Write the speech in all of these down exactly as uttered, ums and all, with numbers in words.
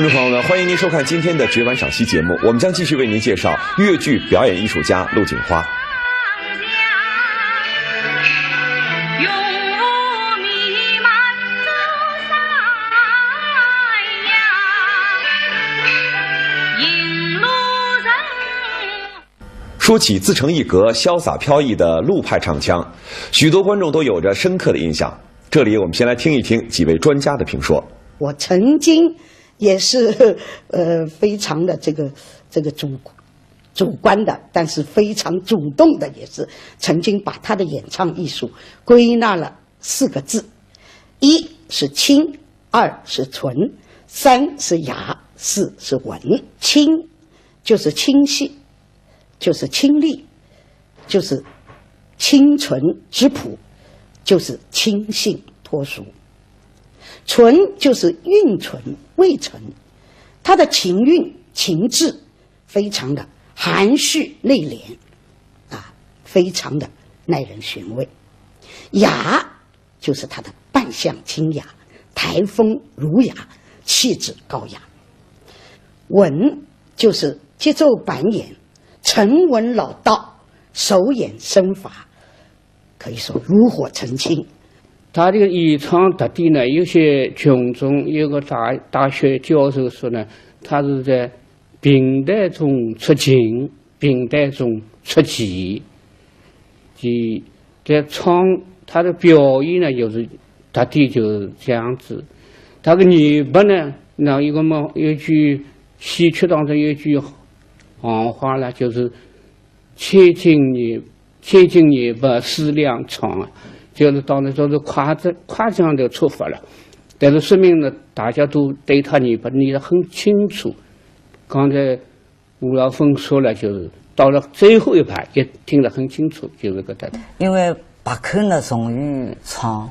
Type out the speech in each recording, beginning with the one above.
听众朋友们，欢迎您收看今天的绝版赏析节目，我们将继续为您介绍越剧表演艺术家陆锦花。 说起自成一格、潇洒飘逸的陆派唱腔，许多观众都有着深刻的印象。这里我们先来听一听几位专家的评说。我曾经也是呃非常的这个这个主主观的，但是非常主动的，也是曾经把他的演唱艺术归纳了四个字：一是清，二是纯，三是雅，四是文。清就是清细，就是清丽，就是清纯质朴，就是清新脱俗。纯就是韵纯味纯，他的情韵情致非常的含蓄内敛，啊，非常的耐人寻味。雅就是他的扮相清雅，台风儒雅，气质高雅。文就是节奏板眼，沉稳老道，手眼身法，可以说炉火纯青。他这个演唱特点呢，有些群众，有个大大学教授说呢，他是在平淡中出情，平淡中出奇。其在唱他的表演呢，就是特点就是这样子。他的演法呢，那一个嘛，有句戏曲当中有句行话了，就是千金演千金演法思量唱啊，就是当然说是夸张夸张的出发了。但是说明呢，大家都对他演法理得很清楚。刚才吴老峰说了，就是到了最后一排也听得很清楚，就是搿搭。因为白口呢重于唱，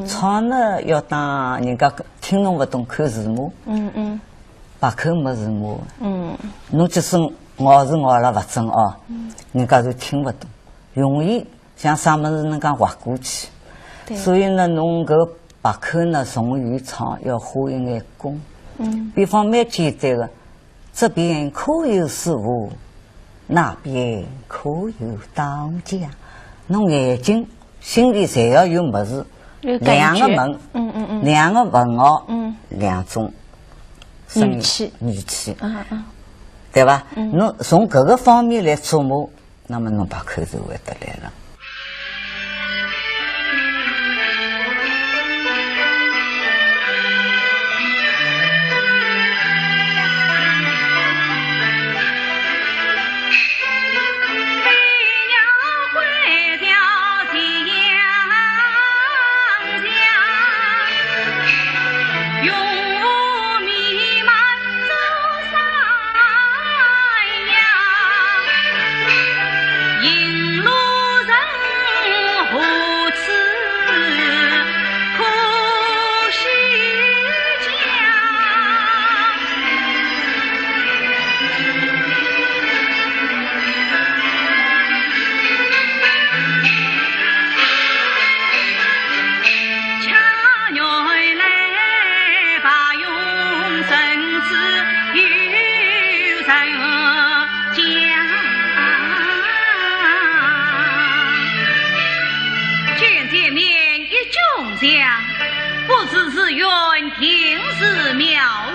唱呢要当人家听侬勿懂，看字幕。嗯嗯。白口没字幕。嗯。侬即使咬字咬了勿准哦，人家就听勿懂。容易像啥物事能介滑过去。所以呢，侬搿白口呢重于唱要花一眼功。嗯。比方蛮简单个，这边可有师傅，那边可有当家。侬眼睛心里侪要有物事，两个门，嗯嗯嗯，两个门哦，嗯，两种声音，语气，语气，啊啊，对吧？嗯，侬从搿个方面来琢磨，那么侬白口就会得来了。 见面一炯相，不知是缘定是妙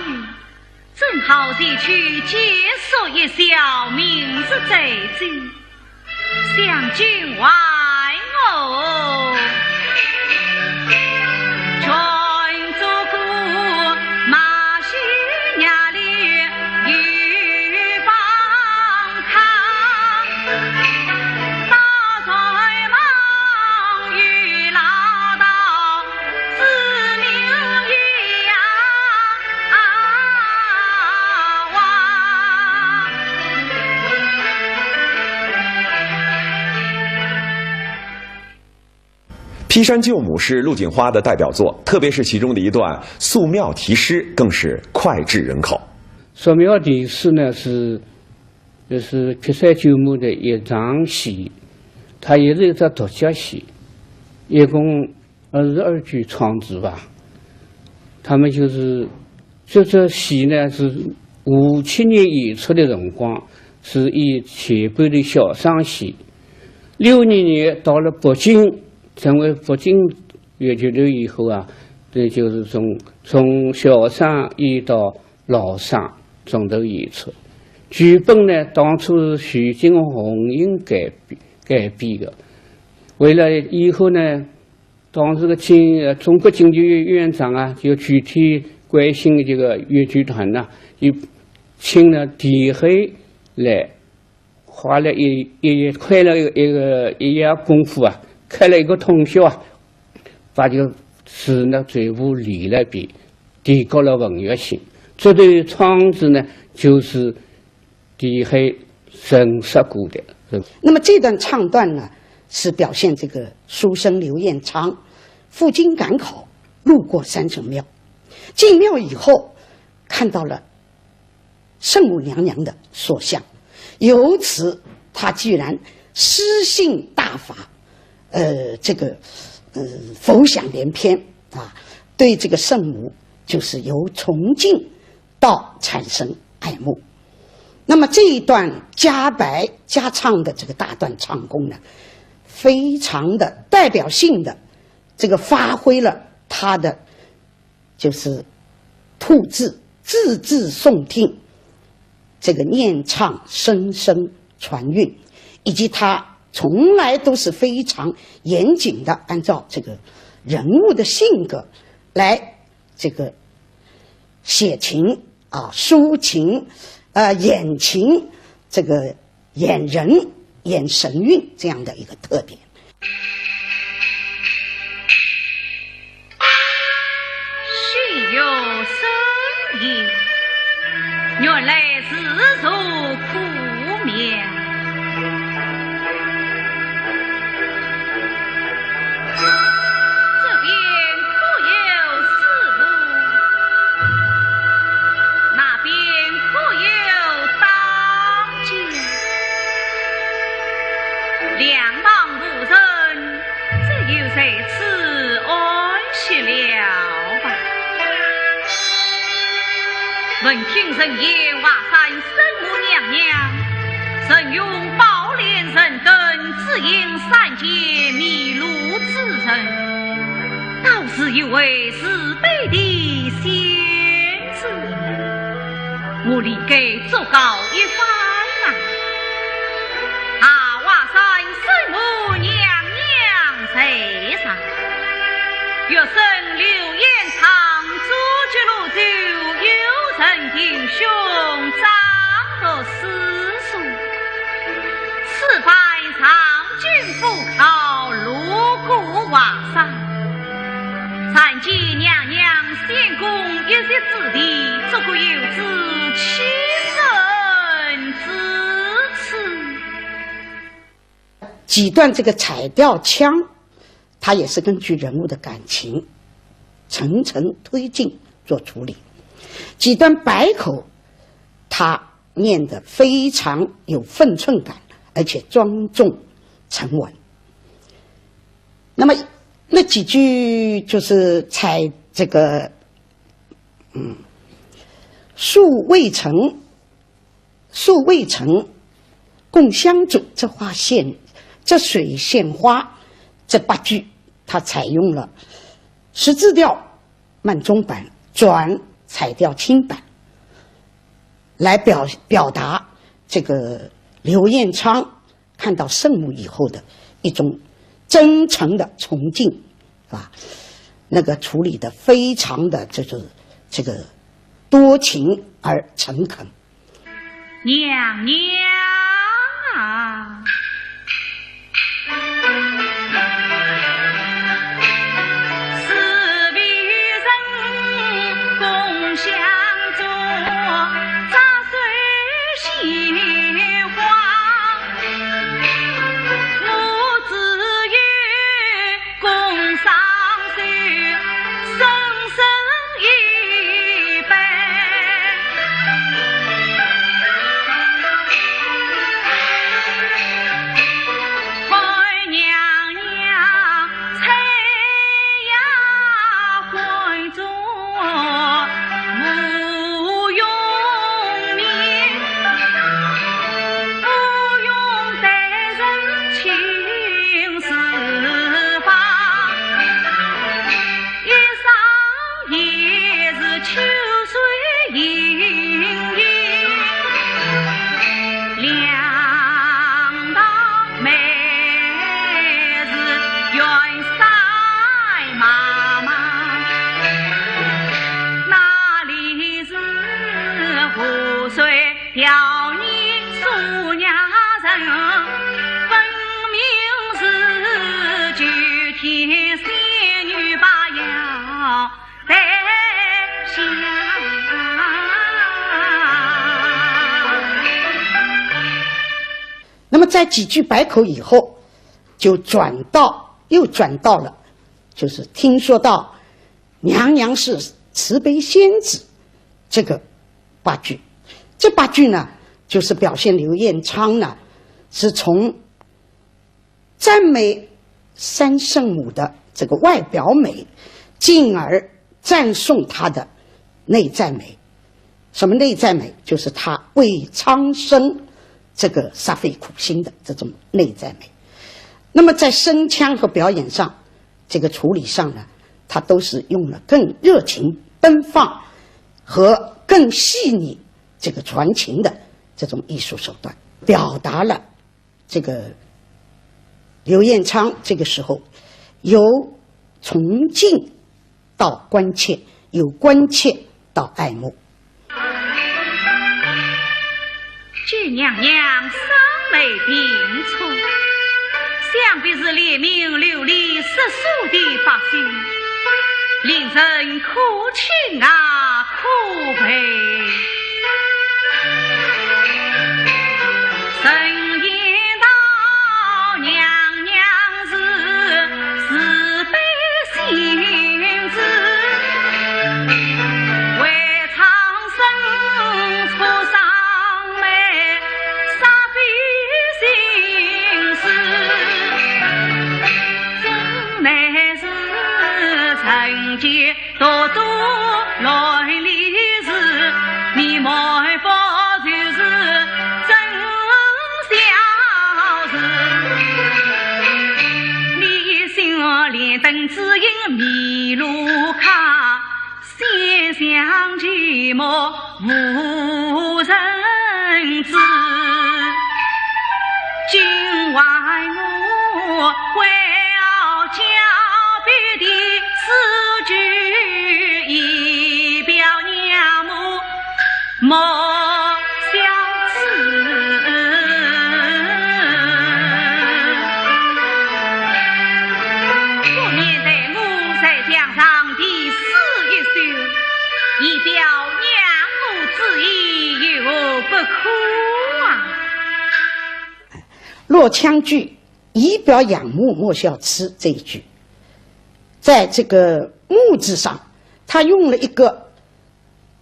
遇，正好前去借宿一宵，明日再走。 想君还我。劈山救母是陆锦花的代表作，特别是其中的一段诉庙题诗，更是脍炙人口。诉庙题诗呢是，就是劈山救母的一场戏，它也是一只独角戏，一共二十二句唱词吧。他们就是这出戏呢，是五七年演出的辰光，是以前辈的小生戏。六二年到了北京，成为北京越剧团以后啊，这就是从，从小生演到老生，从头演出。剧本呢，当初是徐金红英改编，改编的。为了以后呢，当时的京，呃，中国京剧院院长啊，就具体关心这个越剧团呐，就请了田黑来，花了一，一，开了一个，一个，一夜功夫啊，开了一个通宵啊，把这个词呢全部练了一遍，提高了文学性。这对唱词呢，就是田黑陈设过的。那么这段唱段呢，是表现这个书生刘彦昌赴京赶考，路过山神庙，进庙以后看到了圣母娘娘的塑像，由此他居然诗兴大发，呃，这个，呃，浮想联翩啊，对这个圣母就是由崇敬到产生爱慕。那么这一段加白加唱的这个大段唱功呢，非常的代表性的这个发挥了他的就是吐字，字字诵听，这个念唱声声传韵，以及他从来都是非常严谨的按照这个人物的性格来这个写情啊、抒情、呃演情，这个演人、演神韵这样的一个特点。 须有深意，原来自作苦命。这边可有师父，那边可有道家。两旁无人， 只有在此安息了吧。闻听人言，华山圣母娘娘曾用宝莲神灯指引三界迷路之人，倒是一位慈悲的仙子。 我理该祝告一番啊！啊，华山圣母娘娘在上，学生刘演昌，祖籍潞州，幼承弟兄，长读诗书。此番上京赴考，路过华山，参见娘娘 仙宫一席之地，足可游子栖身之处。几段这个采调腔，它也是根据人物的感情，层层推进做处理。几段白口，他念得非常有分寸感，而且庄重沉稳。那么那几句就是采这个 嗯，宿渭城，宿渭城，共襄渚，这花献，这水献花，这八句，它采用了十字调慢中板转采调轻板，来表，表达这个刘演昌 看到圣母以后的一种真诚的崇敬，是吧？那个处理得非常的这个，这个多情而诚恳。娘娘啊， 共上寿，深深一拜。在几句白口以后，就转到，又转到了，就是听说到娘娘是慈悲仙子这个八句。这八句呢，就是表现刘彦昌呢，是从赞美三圣母的这个外表美，进而赞颂她的内在美。什么内在美？就是她为苍生这个煞费苦心的这种内在美。那么在声腔和表演上，这个处理上呢，她都是用了更热情奔放和更细腻这个传情的这种艺术手段，表达了这个刘彦昌这个时候由崇敬到关切，由关切到爱慕。见娘娘双眉并蹙，想必是怜悯流离失所的百姓，令人可亲啊，可佩。 落腔句“以表仰慕，莫笑痴”这一句，在这个“慕”字上，他用了一个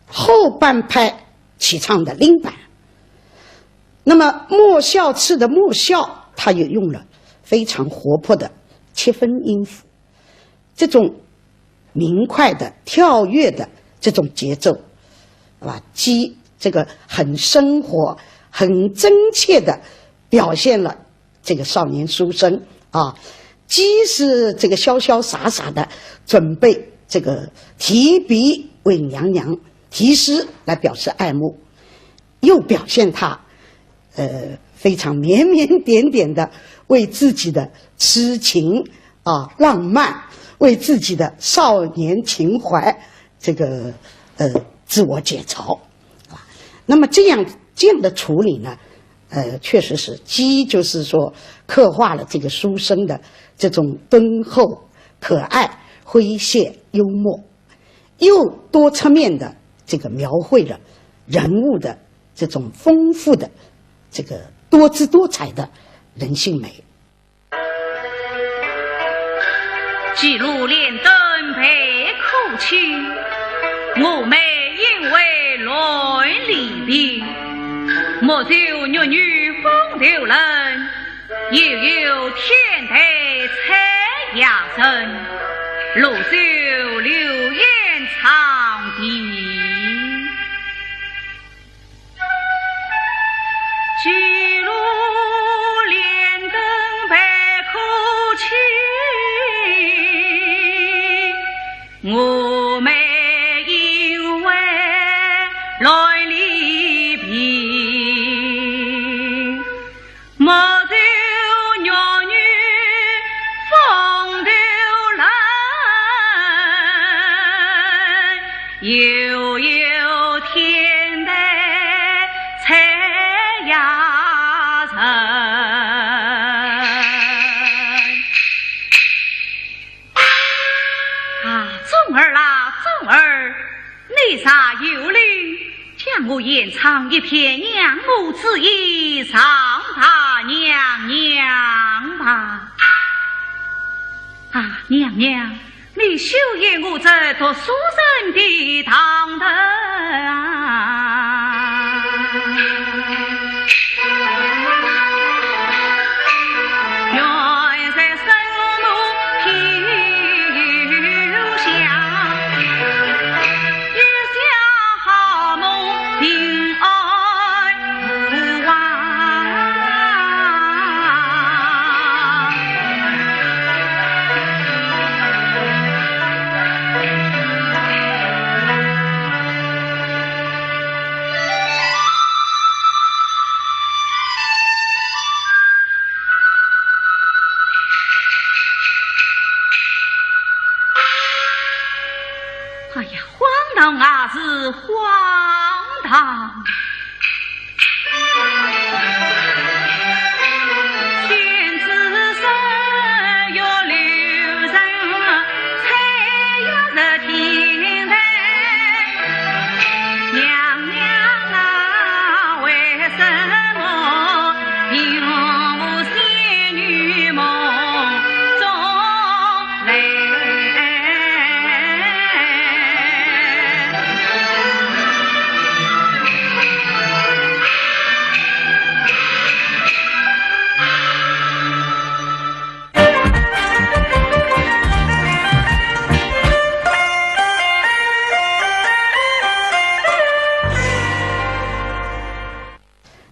后半拍起唱的拎板。那么“莫笑痴”的“莫笑”，他也用了非常活泼的七分音符。这种明快的、跳跃的这种节奏，啊，既这个很生活、很真切的表现了这个少年书生啊，既是这个潇潇洒洒的准备这个提笔为娘娘题诗来表示爱慕，又表现他呃非常绵绵点点的为自己的痴情啊浪漫，为自己的少年情怀这个呃自我解嘲啊。那么这样这样的处理呢，呃，确实是既就是说刻画了这个书生的这种敦厚、可爱、诙谐、幽默，又多侧面的这个描绘了人物的这种丰富的、这个多姿多彩的人性美。 既如莲灯白柯青，蛾眉应为乱离鬓。莫愁玉女风头冷，又有天台采霞人，路走流烟长亭。 我演唱一篇仰慕之意，上台娘娘吧。啊，娘娘，你休嫌我这读书人的唐突啊。哎呀，荒唐啊，是荒唐！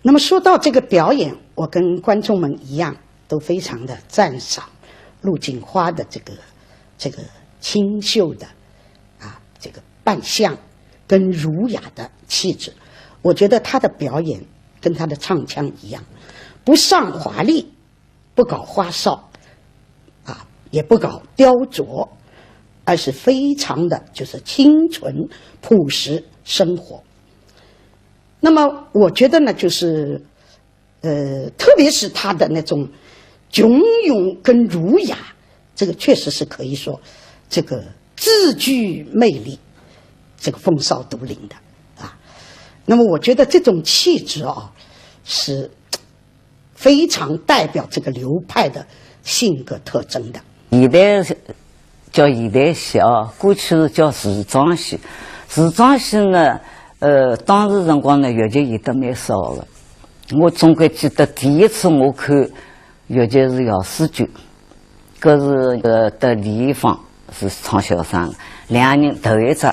那么说到这个表演，我跟观众们一样，都非常的赞赏陆锦花的这个，这个清秀的，啊，这个扮相跟儒雅的气质。我觉得她的表演跟她的唱腔一样，不上华丽，不搞花哨，啊，也不搞雕琢，而是非常的就是清纯朴实生活。那么我觉得呢，就是，呃，特别是她的那种隽永跟儒雅，这个确实是可以说，这个自具魅力，这个风骚独领的啊。那么我觉得这种气质啊，是非常代表这个流派的性格特征的。现代叫现代戏啊，过去是叫时装戏。时装戏呢，呃，当时辰光呢，越剧演得蛮少的。我总归记得第一次我看越剧是姚思君，搿是，呃，搭李易峰是唱小生的，两个人头一只，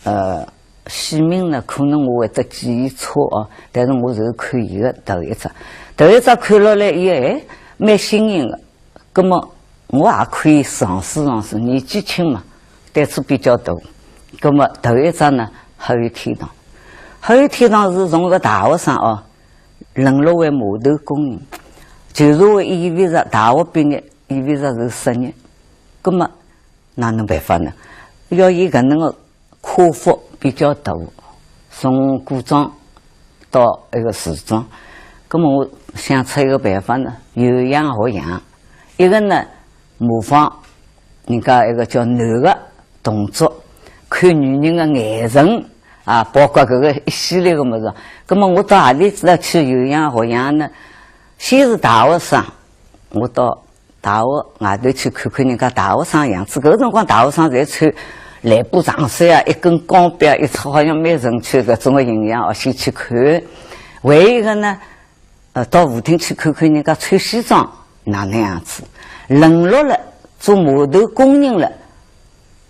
呃， 戏名呢，可能我会得记错哦，但是我是看伊个头一只，头一只看落来，伊还蛮新颖个。葛末我也可以尝试尝试，年纪轻嘛，胆子比较大。葛末头一只呢，《黑雨天堂》。《黑雨天堂》是从个大学生哦，沦落为码头工人，就是为意味着大学毕业，意味着是失业。葛末哪能办法呢？要伊搿能个 跨幅比较大，从古装到一个时装。葛末我想出一个办法呢，有样学样。一个呢，模仿人家一个叫男个动作，看女人个眼神啊，包括搿个一系列个物事。葛末我到何里搭去有样学样呢？先是大学生，我到 大学外头去看看人家大学生样子，搿辰光大学生侪穿蓝布长衫啊，一根钢笔啊，一只好像蛮成熟搿种个形象哦，先去看。还有一个呢，呃，到舞厅去看看人家穿西装哪能样子。沦落了，做码头工人了，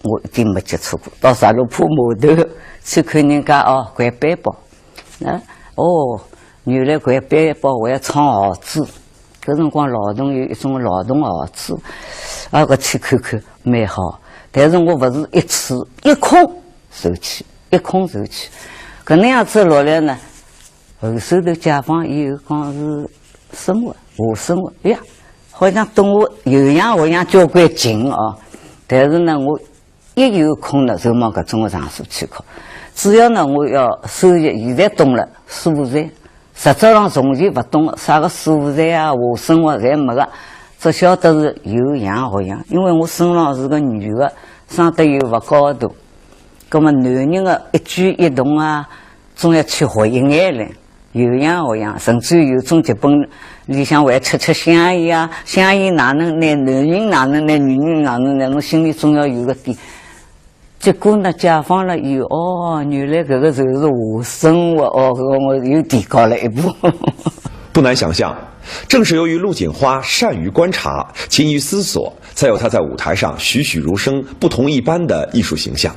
我一点没接触过。到十六铺码头去看人家哦，掼背包，啊，哦，原来掼背包还要唱号子。 搿辰光劳动有一种劳动号子，啊，搿去看看蛮好。但是我勿是一次，一空就去，一空就去。搿能样子落来呢，后首头解放以后讲是生活，夜生活，哎呀，好像对我有样学样交关近哦。但是呢，我 一有空呢，就往搿种个场所去考。主要呢，我要收集，现在懂了，素材。实质上从前勿懂，啥个素材啊、夜生活侪没个，只晓得是有样学样。因为我身浪是个女个，生得又勿高大，葛末男人个一举一动啊，总要去学一眼嘞。 有样学样，甚至有种剧本，里向还吃吃香烟啊，香烟哪能拿，男人哪能拿，女人哪能拿，侬心里总要有个底。结果呢，解放了以后，哦，原来搿个就是我生活，哦，搿个我又提高了一步。不难想象，正是由于陆锦花善于观察，勤于思索，才有她在舞台上栩栩如生、不同一般的艺术形象。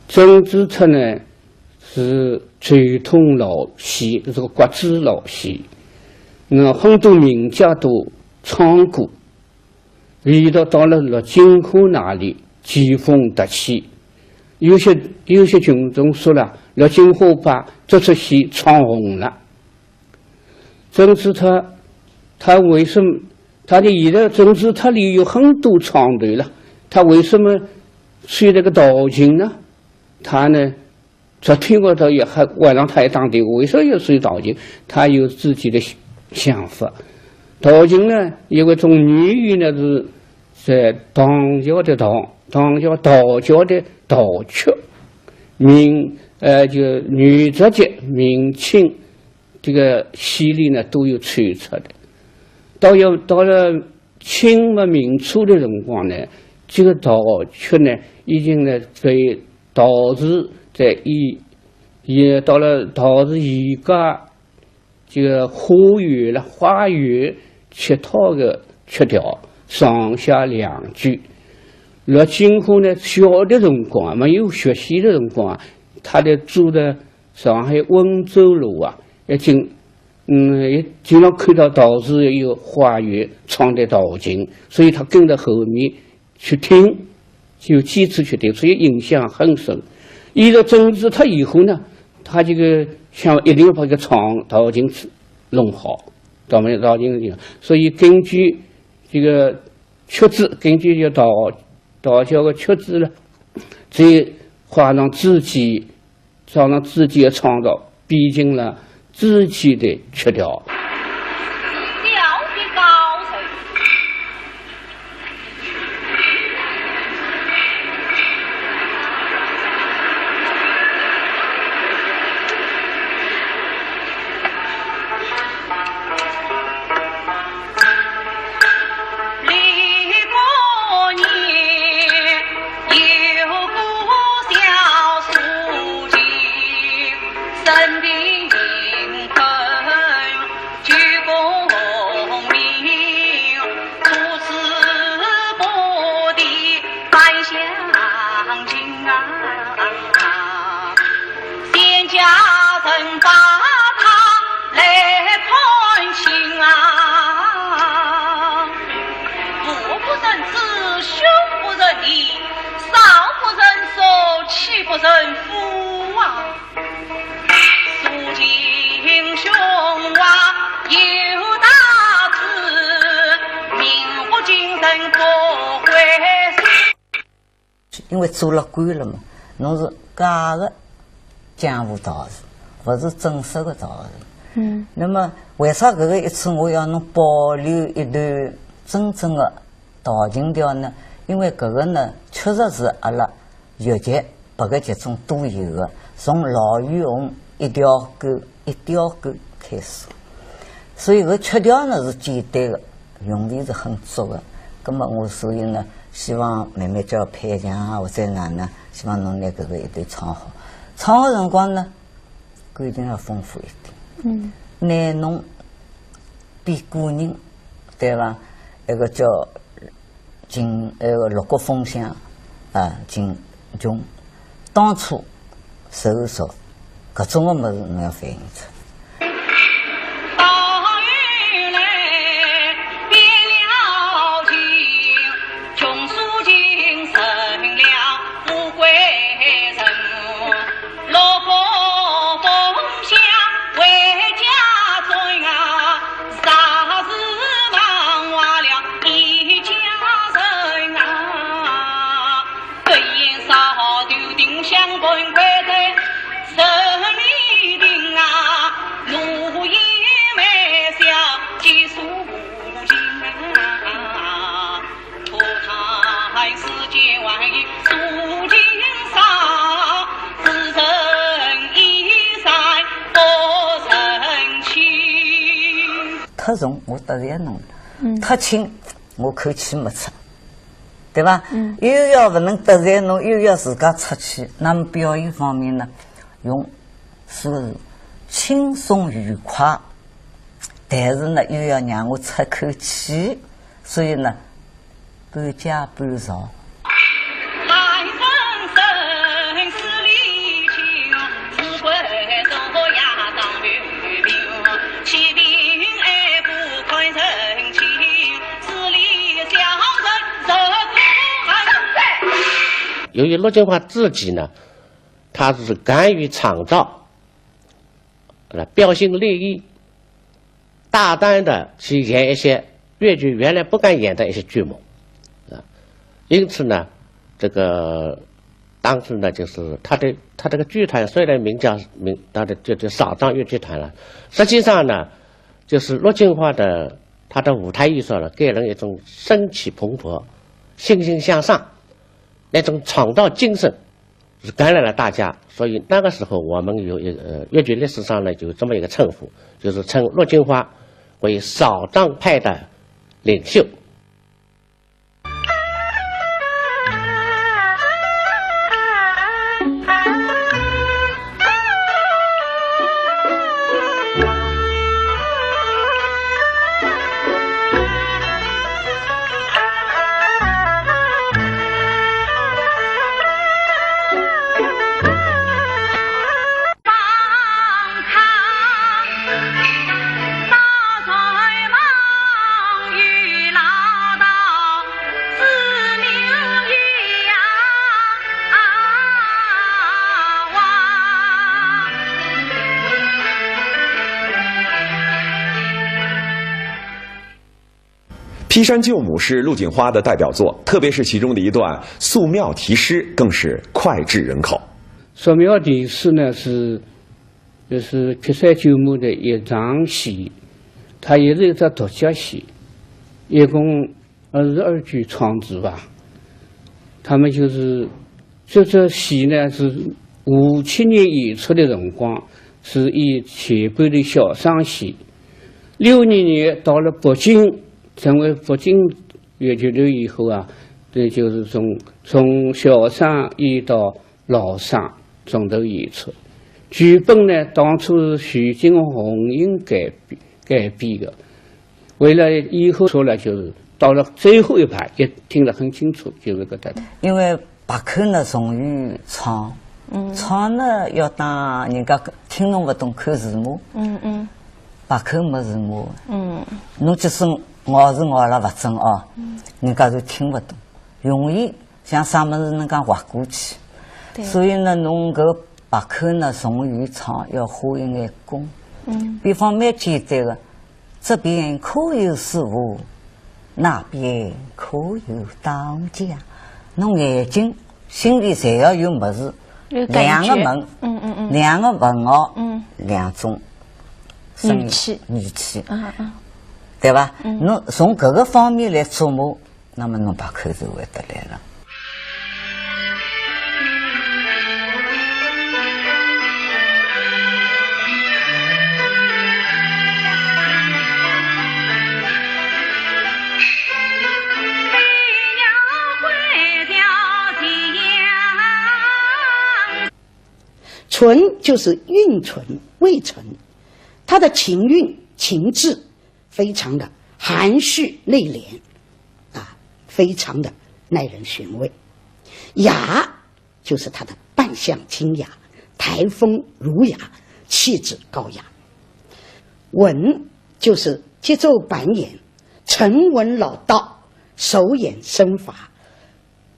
曾子特呢是传统老戏，是个国子老戏。那很多名家都唱过，一直到了陆金花那里，奇峰突起。有些有些群众说了，陆金花把这出戏唱红了。 曾子特，他为什么他的现在曾子特里有很多唱头了，他为什么吹这个道情呢？他呢，昨天我倒也还晚上他也打电话，为什么要吹道情？他有自己的想想法。道情呢，因为从源于呢是在唐朝的唐，唐朝道教的道曲，名呃就元朝节、明清 这个戏里呢都有穿插的。到有到了清末民初的辰光呢，这个道曲呢已经呢被道士在演，也到了道士演家这个花园了，花园曲套的曲调，上下两句。陆金花呢小的辰光，没有学戏的辰光，他的住的 上海温州路啊，已经，嗯，也经常看到道士有花园唱的道情，所以他跟着后面去听，就几次去听，所以印象很深。一直曾子特以后呢，他这个想一定要把这个唱道情弄好，道明道情，所以根据这个曲子，根据这个道道教的曲子呢，再画上自己 上了自己的创造，毕竟呢，自己的曲调。因为做了官了嘛，侬是假的江湖道士，勿是正式的道士。嗯。那么为啥搿个一次我要侬保留一段真正的道情调呢？因为搿个呢，确实是阿拉越剧八个剧种都有的，从老与红一条狗 一条狗开始。所以搿曲调呢是简单的，韻味是很足的。葛么我所以呢，希望慢慢叫配强啊，或者哪能，希望侬拿搿个一对唱好。唱的辰光呢，感情要丰富一点。嗯。拿侬比古人，对伐？一个叫 金，呃，六国封相，啊，金琼，当初受辱，搿种个物事侬要反映出。忒重我得罪侬了，嗯。忒轻我口气没出，对吧？嗯。又要不能得罪侬，又要自家出气，那么表演方面呢，用说是轻松愉快，但是呢，又要让我出口气，所以呢， 半假半吵。由于陆金花自己呢，她是敢于创造，呃，标新立异， 大胆地去演一些越剧原来不敢演的一些剧目，啊，因此呢，这个当时呢，就是她的，她这个剧团虽然名叫，名，她的就，就扫荡越剧团了，实际上呢，就是陆金花的，她的舞台艺术呢，给人一种生气蓬勃、欣欣向上，那种创造精神， 是感染了大家。所以那个时候我们有一，呃，越剧历史上呢，有这么一个称呼，就是称陆金花为扫荡派的领袖。 《劈山救母》是陆锦花的代表作，特别是其中的一段诉庙题诗，更是脍炙人口。诉庙题诗呢，是，就是《劈山救母》的一场戏，它也是一只独角戏，一共二十二句唱词吧。他们就是 这出戏呢，是五七年演出的辰光，是以前辈的小生戏。六二年到了北京，成为北京越剧团以后啊，这就是从，从小生演到老生，从头演出。剧本呢，当初是徐金红英改编，改编的。为了以后说了，就是到了最后一排，也听得很清楚，就是搿搭。因为 白口呢容易唱，嗯。唱呢要当人家听侬勿懂，看字幕。嗯，嗯。白口没字幕。嗯。侬即使咬字咬了勿准哦，嗯。人家就听勿懂，容易像啥物事能介滑过去。对。所以呢，侬搿白口呢容易唱，要花一眼功。嗯。比方蛮简单个， 这边可有师傅，那边可有当家。侬眼睛、心里侪要有物事，有感觉。两个门，嗯，嗯，嗯。两个门哦，嗯。两种声音，语气。语气。啊，啊。对吧？嗯。侬从搿个方面来琢磨， 那么侬白口就会得来了。 纯就是运纯、味纯，它的情韵、情致 非常地含蓄内敛，啊，非常地耐人寻味。雅就是她的扮相清雅，台风儒雅，气质高雅。稳就是节奏板眼，沉稳老道，手眼身法，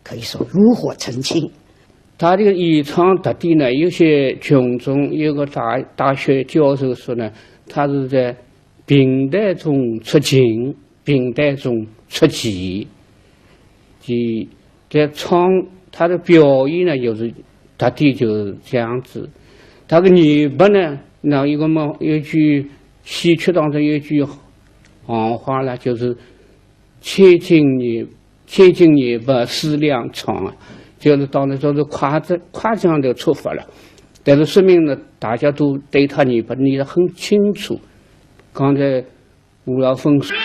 可以说炉火纯青。她的演唱特点呢，有些群众，有个大，大学教授说呢，她是在评弹中出情，评弹中出奇。其在唱，她的表演呢，就是特点就是这样子。她的演法呢，那一个嘛，有句戏曲当中有句行话了，就是千金演天津演白思量唱啊，就是当然都是夸张，夸张的说法了。但是说明呢，大家都对他演白演得很清楚。刚才吴老峰说，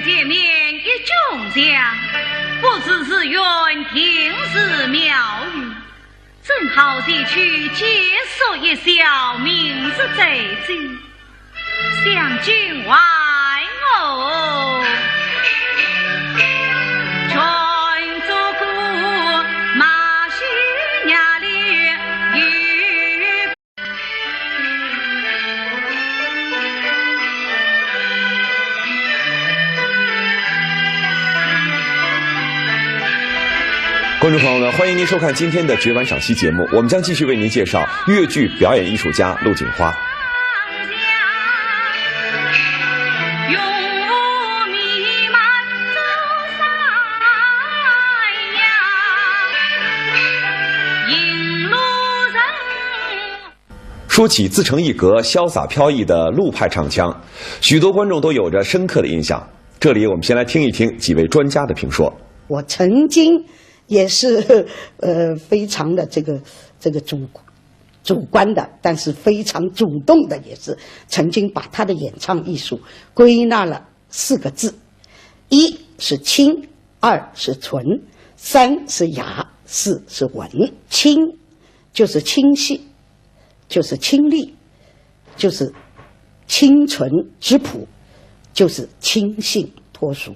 见面一炯相，不知是缘定是妙语，正好前去借宿一宵，明日再走。想君还我，全做个马戏娘哩。 观众朋友们，欢迎您收看今天的绝版赏析节目，我们将继续为您介绍越剧表演艺术家陆锦花。 说起自成一格、潇洒飘逸的陆派唱腔，许多观众都有着深刻的印象。这里我们先来听一听几位专家的评说。我曾经也是呃非常的这个这个主主观的，但是非常主动的，也是曾经把他的演唱艺术归纳了四个字：一是清，二是纯，三是雅，四是文。清就是清晰，就是清丽，就是清纯质朴，就是清新脱俗。